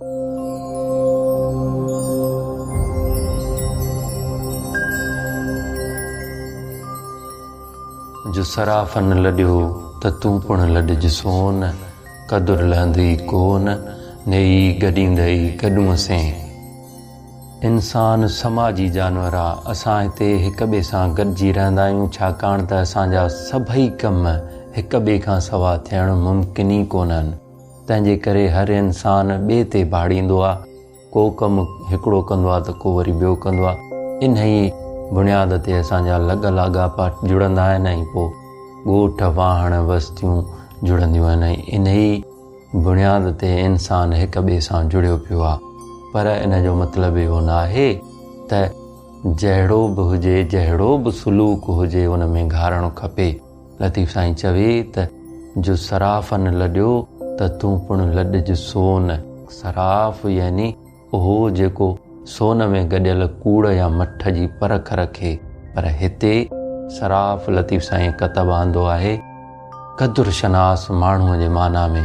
جو صرافن لڏيو ته تون پڻ لڏج سون، قدر لهندئي ڪو نه، نيئي گڏيندئي گڏون سين. انسان سماجي جانور آ، اسان هتي هڪ ٻئي سان گڏجي رهندا آهيون ڇاڪاڻ ته اسان جا سڀئي ڪم هڪ ٻئي کان سوا ٿيڻ ممڪن ئي ڪونهن. تنهن جي ڪري هر انسان ٻئي تي ڀاڙيندو آ. ڪو ڪم هڪڙو ڪندو آ ته ڪو وري ٻيو ڪندو آ. انهيء بڻياد تي اسان جا لڳ لاڳاپا جڙندا آهن ۽ پوء ڳوٺ، واهڻ، وستيون جڙنديون آهن ۽ انهيء بڻياد تي انسان هڪ ٻئي سان جڙيو پيو آ. پر ان جو مطلب اهو ناهي ته جهڙو به هجي، جهڙو به سلوڪ هجي ان ۾ گهارڻ کپي. لطيف سائين چوي ته جو صرافن لڏيو ته تون پڻ لڏج سون. صراف يعني اهو جيڪو سون ۾ گڏيل ڪوڙ يا مٺ جي پرک رکي. پر هتي صراف لطيف سائين ڪتب آندو آهي قدر شناس ماڻهوء جي معنيٰ ۾.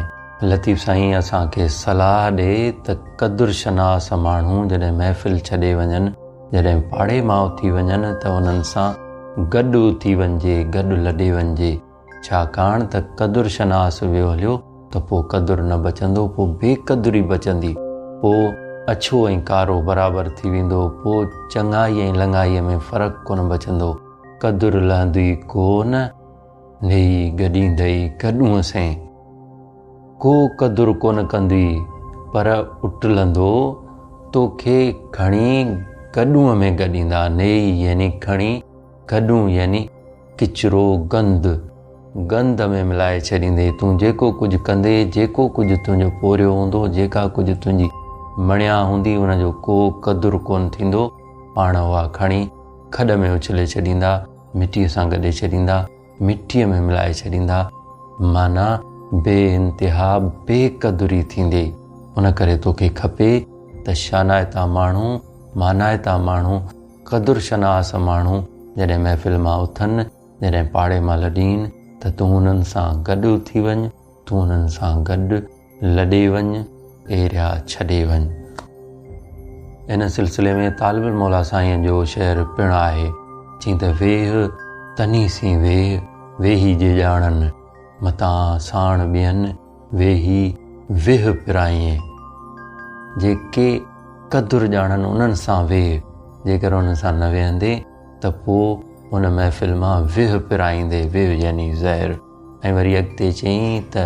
لطيف سائين اسان کي صلاح ڏي ته قدر شناس ماڻهو جڏهن محفل ڇڏي وڃن، جڏهن پاڙي مان اٿي وڃن ته انهن سان گڏ اٿي وڃجي، گڏ لڏي وڃجي، ڇاڪاڻ ته قدر شناس ويو هليو ته پوء قدر نه بچندو، پوء بي قدري بچندي، پوء اڇو ۽ ڪارو برابر ٿي ويندو، پوء چڱائي ۽ لڱائيء ۾ فرق ڪونه بچندو، قدر لهندوئي ڪو نه، نيئي گڏيندئي گڏونء سين. ڪو قدر ڪونه ڪندي، پر اٽلندو توکي کڻي گڏونء ۾ گڏيندا. نيئي يعني کڻي، گڏون يعني ڪچرو، گند، گند ۾ ملائي ڇڏيندي. تون جيڪو ڪجهه ڪندي، جيڪو ڪجهه تنهنجو پورهيو هوندو، جيڪا ڪجهه تنهنجي مڻيا هوندي، ان جو ڪو قدر ڪونه ٿيندو. پاڻ اها کڻي کڏ ۾ اڇلي ڇڏيندا، مٽيء سان گڏي ڇڏيندا. مٽيء ۾ ملائي ڇڏيندا، معنيٰ بي انتها بي قدري ٿيندي. ان ڪري توکي کپي ته شانائتا ماڻهو، مانائتا ماڻهو، قدر شناس ماڻهو جڏهن محفل مان اٿن، جڏهن پاڙي مان لڏين ته تون انهن سان گڏ اٿي وڃ، تون انهن سان گڏ لڏي وڃ، ايريا ڇڏي وڃ. ان سلسلي ۾ طالب الموليٰ سائينء جو شعر پڻ آهي، چين ته ويهه تني سين ويهه، ويهي جي ڄاڻن، متان ساڻ ٻين، ويهي ويهه پرائين. جيڪي قدر ڄاڻن انهن سان ويهه، جيڪر انهن سان نه ويهندين ته پوء ان محفل مان ويهه پرائيندي، ويهه يعني زهر. ۽ وري اڳتي چيائين ته.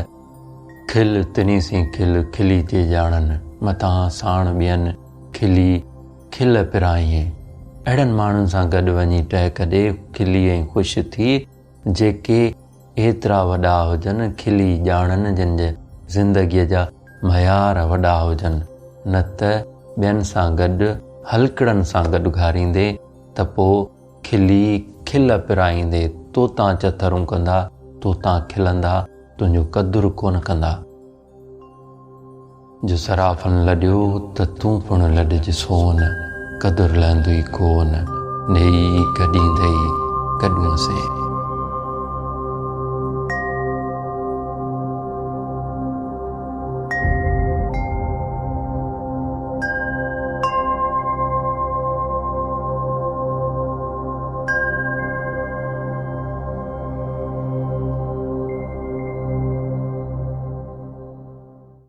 کل تنهي سين کل، کلي جي ڄاڻن، متان ساڻ ٻين، کلي کل پرائين. اهڙن ماڻهن سان گڏ وڃي ٽهڪ ڏي، کلي ۽ خوش ٿي، جيڪي ايترا وڏا هجن، کلي ڄاڻن، جن جي زندگيء جا معيار وڏا هجن، نه ته ٻين سان گڏ، هلڪڙن سان گڏ گهاريندي ته پوء کلي کل پرائيندي، توتان چٿرون ڪندا، توتان کلندا، تنهنجو قدر ڪونه ڪندا. جو صرافن لڏيو ته تون پڻ لڏج سون، قدر لهندوئي ڪونه، نيئي گڏيندئي گڏون سين.